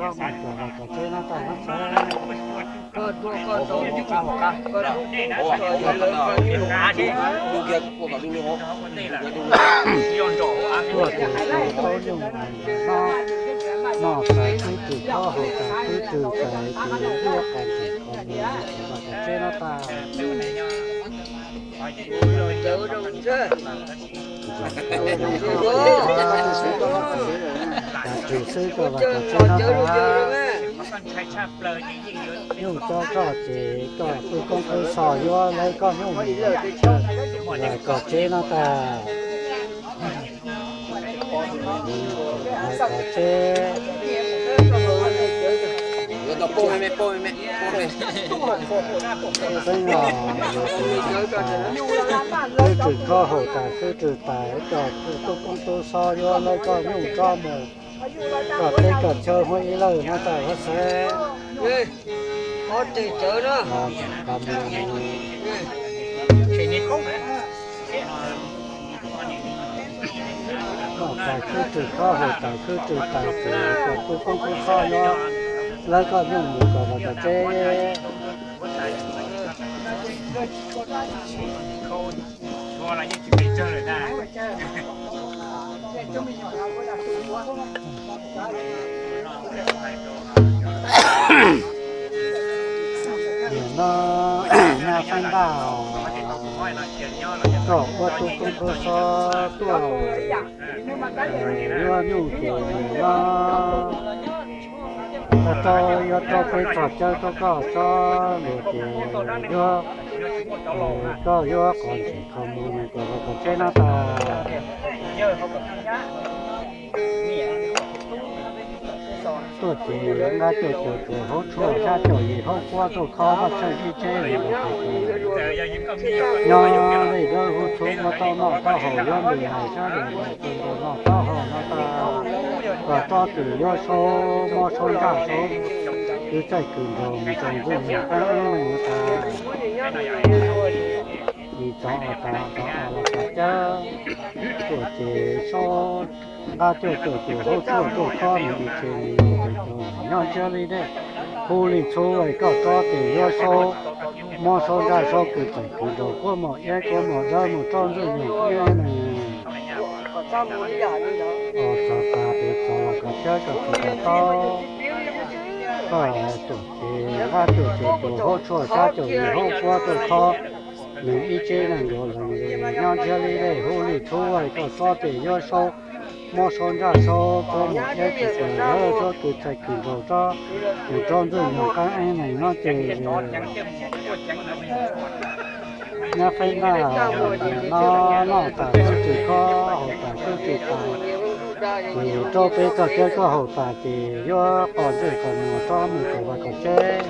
Koj mus kom los kom tseb no tau hab xwb. Tuaj tes tus thaub nyuj no, noj tas twb tws khob haus tas twb tws tais ces yuav qos ntsees qos muag mus kom los kom tseb no tau. Tws xwb koj los kom tseb no tau. Nyuj cob koj ces koj tu koob tu xov yuav lawv koj nyuj mus los kom tseb no tau. Los kom tseb. Xwb los yus tus no tas, xwb tws khob haus tas xwb tws tais, koj tu koob tu xov yuav lawv koj nyuj tso mus kom teb kom chaw muaj ib lawm no tau hab xwb. Noj tas xwb tws khob haus tas xwb tws tais ces koj tu koob tu xov yuav lawv koj nyuj mus kom los kom tseb. Nim no nyab Feeb Ntaj, koj ua tub koob tub xov tuaj yuav nyuj ces nim no rau yuav rau peb txog caw rau koj tsob lus ces yuav, koj yuav qos ntsees qos muag mus kom los kom tseb no tau. Tuaj ces nqa cuaj caum txuas hauv tshuaj, xya caum yim hauv kuab tuaj khob vaj tsheej ib tseb li los ces nyob lej dawb huv txhuv muab taub noj taub haus yuav nqis hais sab lus los ces noj taub haus no tau. Kom tsob twm yuav saub mob saub ntsaj saub, kwv txaij kwv nraug mus rau ntxwg nyoog qeeb eeb meej no tau. Nim txog os tas txog os los tas cawb, tuaj ces saub nqa cuaj caum txuas hauv tshuaj tuaj khob nws ces nws ces nyob ntsiab li dej, hu li txhuv es koj tsob twm yuav saub mob saub ntsaj saub, kwv txaij kwv nraug kuab mom iab kuab mom dawb mus rau ntxwg nyoog qeeb eeb meej. Os txog tas pem txog los kom cawb kom txog kom taub. Koj tuaj ces nqa cuaj caum txuas hauv tshuaj, xya caum yim hauv kuab tuaj khob nws ib tseb nees nkaum leej li, nyob ntsiab li dej, hu li txhuv es koj tsob twm yuav saub mob saub ntsaj saub, kuab mom iab kwv txaij kwv nraug, kwv txaij kwv nraug tsob mus rau ntxwg nyoog qeeb eeb meej no ces nyab Feeb Ntaj, no noj tas xwb tws khob haus tas xwb tws tais, ces rau peb txog caw koj haus tas ces yuav qos ntsees qos muag tsob mus kom los kom tseb.